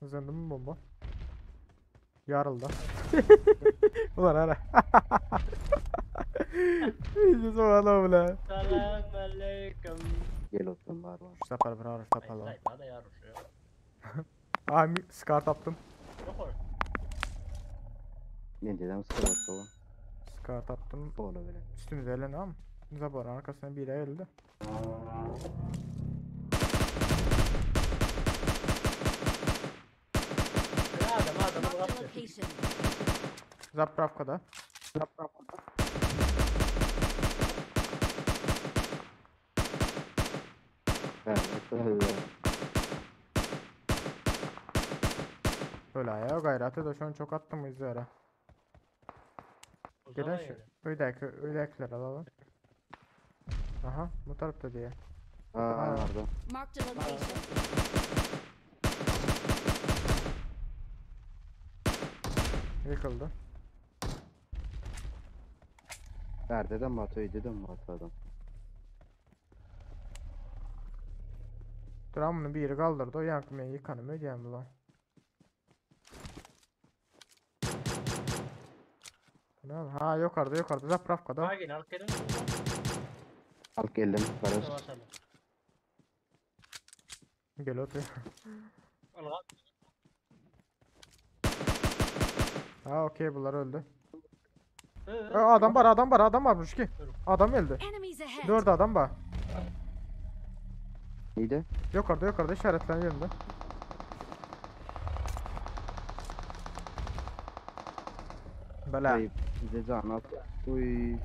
Zyňdy mı bomba? Yarıldı. Ulan ara. Hiç soğana bile. Salam aleyküm. Gel oturum var var. Şu sefer bir arış tapalım. Ay, daha da yarışıyor. Aa scar taptım. Yok or. Men dedem sıkı o. Scar taptım. Ola bile. Üstümüze elin ama. Zabar arkasına biri eldi. Bir adam adamı Marked a bıraktı. location. Zapravkada. Ben öyle. Öyle ya gayratı da şu an çok attım izlere. O Gelen zaman şu yani. öydeki öydekiler alalım. Aha bu tarafta diye. Aa orada. Marked a location. Yıkıldı. Ver dedem bat öy dedem bat adam. Dur bunu bir yeri kaldırdı. O yankı men yıkanım ödeyem ulan. Ne oldu? Ha yukarıda yukarıda zapravkada. Ha gel al gelin. Al geldim. Barış. Basalım. Gel otur. Al al. Ha okey bunlar öldü. Hı, Aa, adam var adam var adam varmış ki. Adam öldü. Enemies ahead. Dört adam var. Neydi? Yukarıda yukarıda işaretlen yerinde. Bela. Ay bize can at. Uy.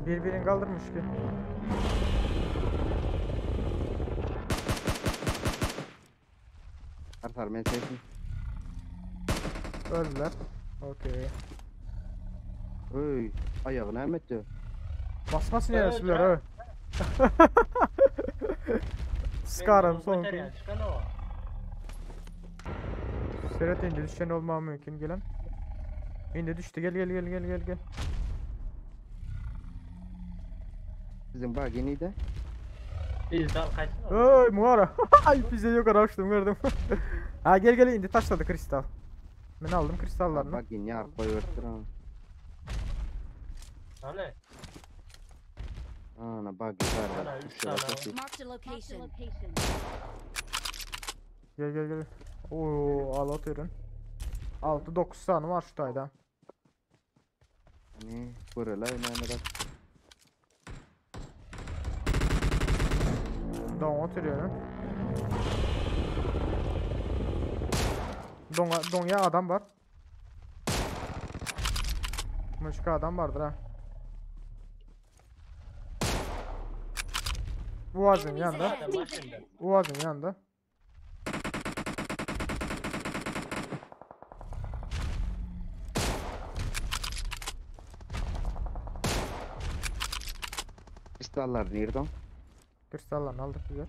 Birbirini kaldırmış ki. Artar men sensin. Öldüler. Okey. Uy. Ayağını hem etti. Basmasın Evet, yarısı bilir ha. ha. Skarım son. Beter yani, çıkan o. Seret indi düşen olma mümkün gelen. İndi düştü gel gel gel gel gel gel. Bizim bagi neydi? Biz dal kaçsın o. Oy muara. Ay bize yukarı açtım gördüm. ha gel gel indi taşladı kristal. Ben aldım kristallarını. Bagi yar koyuyordur ha. Hani? Ana bagi var. Ana, var. üç Üç tane tane var. taşı. Marked a location. Gel gel gel. Oo al atıyorum. 6 9 tane var şu tayda. Hani görele önemli bak. Don oturuyorum. Don Donya adam var. Başka adam vardır ha. Uaz'ın Enemies yanında. ahead. Adam var şimdi. Uaz'ın yanında. Kristallar nerede? Kristallarını aldık güzel.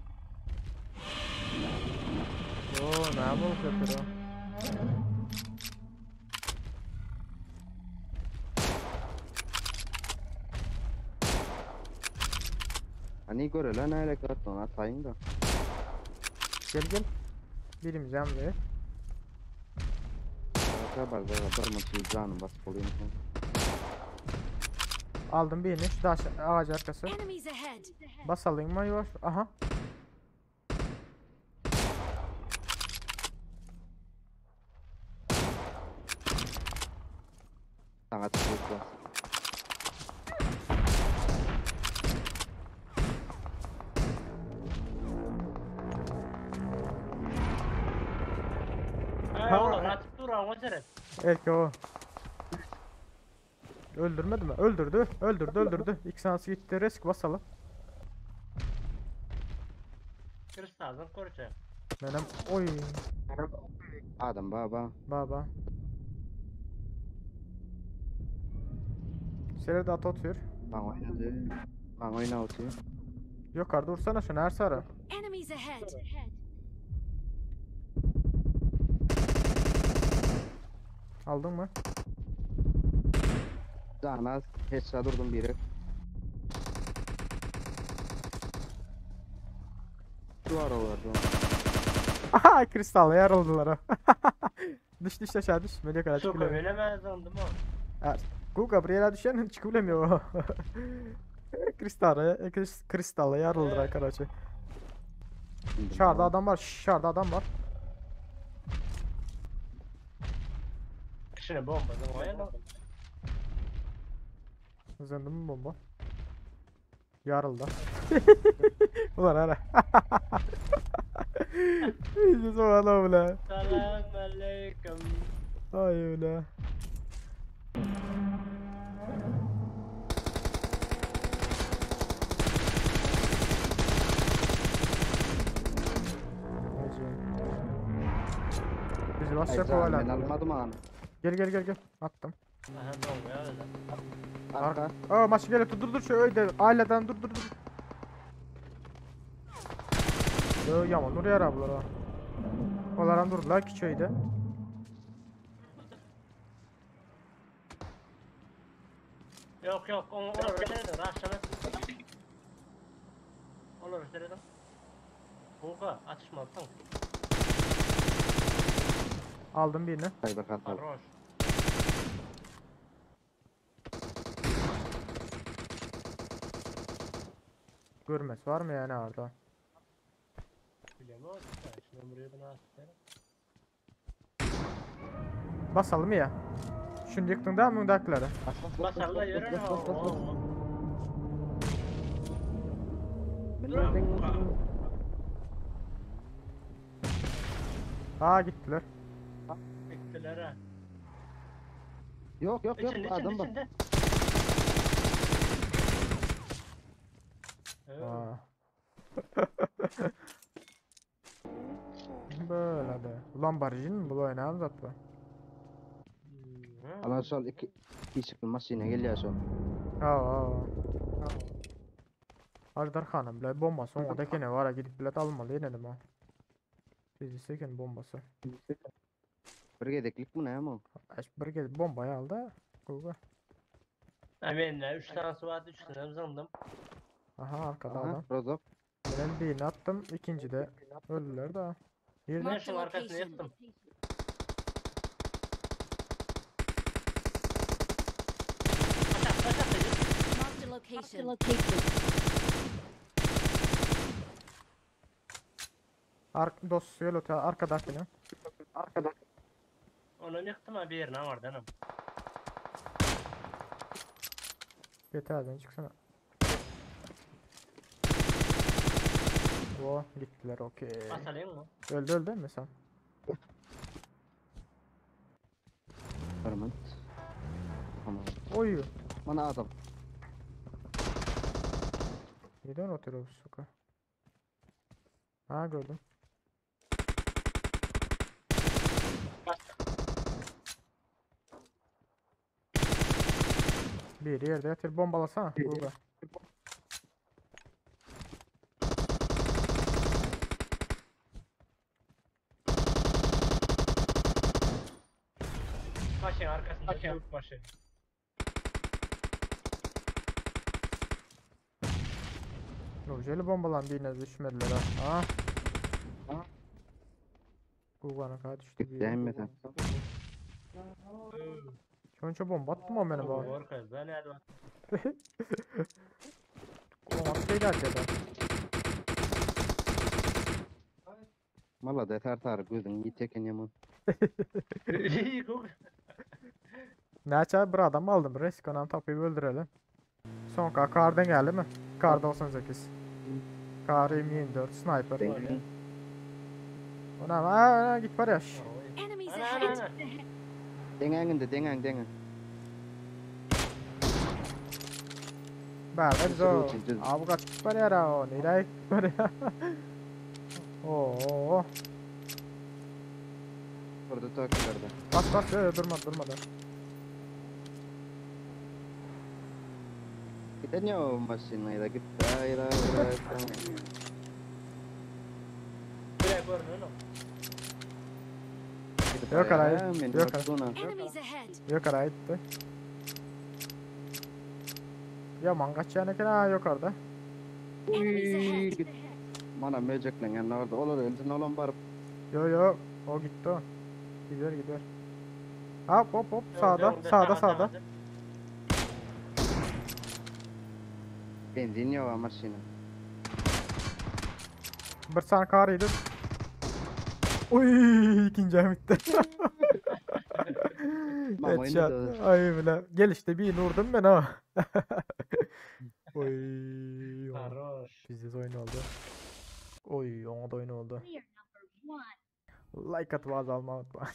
Oo ne yapalım yapıyor o? Hani görele ne alaka ona sayın da. Gel gel. Birimiz yandı. Arka barda bir mutlu canım basıp olayım. Aldım birini. Şu da ağaç arkası. Enemies ahead. Basalım mı yavaş? Aha. Sana tıklı. Ha oğlum atıp dur ama seret. Belki o. Öldürmedi mi? Öldürdü. Öldürdü öldürdü. İlk sansı gitti. Risk basalım. Kristaldan koruca. Benim oy Adam baba. baba. Seri de at atıyor. Ben oynadı. Ben oynadı. Yukarıda dursana şunu her sarı. Enemies ahead. Aldın mı? Canaz headshot durdum biri. Duvar vardı. Aha kristalla yarıldılar. Düş düş aşağı düş. Men yukarı Çok çıkıyorum. öyle zandım o. Bu Gabriela düşen çıkılamıyor. Kristalla, kristalla yarıldılar karaçı. Şarda adam var, şarda adam var. Kişine bomba da o ya. Uzandı mı bomba? Yarıldı. Ulan ara. İyice soğana bile. Selam aleyküm. Ay öyle. Bizi basacak o Ay, Ben hala. almadım anı. Gel gel gel gel. Attım. Aha bomba ya öyle. Arka. Aa maçı gel dur dur şu öyle aileden dur dur dur. Yo yaman oraya ara bunlar ha. Onlardan durdular küçüğüydü. Yok yok onu olur öyle akşam. Olur öyle. Kuka atışmazsın. Aldım birini. Cyber kartal. Roş. Görmez var mı yani orada? Bilemiyorum. Şunu buraya da nasıl Basalım ya. Şunu yıktın da mı öndekileri? Bas bas bas Basarla bas yürü. bas bas bas bas. Ben nereden- Ha gittiler. Gittiler ha. Yok yok yok İçinde içinde adam bak. içinde. Evet. Ha. Böyle de. Ulan barjin mi bu oynayalım zaten. Hı. Alan sol iki iki çıkılmaz yine geliyor sol. Ha ha. Ajdar Hanım bile bombası o da gene var ha gidip bilet almalı yine de ha. Fiziksel bombası. Bir gedeklik mi ne ama? Aç bir gel bombayı al da. Google. Ha, Ben de 3 tane su vardı 3 tane uzandım. Aha arkada Aha adam. Rozok. Ben birini attım. ikinci de öldüler de. Bir Ben Marked a şunun arkasına location. yattım. Aşağı aşağı Marked a location. location. Ark dost yol öte arkadakini. Arkada. Onu yıktım ha bir yerine var canım. GTA'dan çıksana. Oh gittiler okey. Basalayım mı? Öldü öldü mü sen? Permanent. Tamam. Oy. Bana adam. Neden oturuyor bu suka? Ha gördüm. Bir yerde yatır bombalasana. Burada. Başın arkasında çabuk başı. Nurceli bombalan birine düşmediler ha. Ha. Ha. Kullana kadar düştü bir. Değmedi. Çonça bomba attım o benim Bu bu. arkasında ne var? Attıydı arkada. Mala da tartar gözün yiteken yaman. İyi kuk. Neçə bir adam aldım. Reskonan tapıyı öldürelim. Son K kardan geldi mi? Kar 98. Kar M24 sniper. Denk. Ona ha, git var ya. şş. Enemies Ana ahead. ana ana. Dengen de dengen dengen. Bəli, biz o Düz. avukat git var ya o. Nereye git var ya. Oo. Orada takılırdı. Bas bas yo, yo, durma durma da. Giden ya o maşinayla git. Hayır hayır hayır. Buraya görünüyor mu? Yok arayı, yok Enemies ahead. Yok ara gitti. Yaman kaçacağını ha yukarıda. Enemies ahead. Mana möjeklen yani orada olur elden olan barıp. Yo yo o gitti o. Gider gider. Hop hop hop Öňde, sağda öňde, sağda sağda, sağda. sağda. Benzin yok maşyna. Bir tane kar yedi. Uy ikinci hem bitti. Mama Headshot. oynadı. Ay bile. Gel işte bir vurdum ben ha. Oy. Sarhoş. Bizde oyun oldu. Oy ona da oyun oldu. We are number one. Like atıp az alma unutma.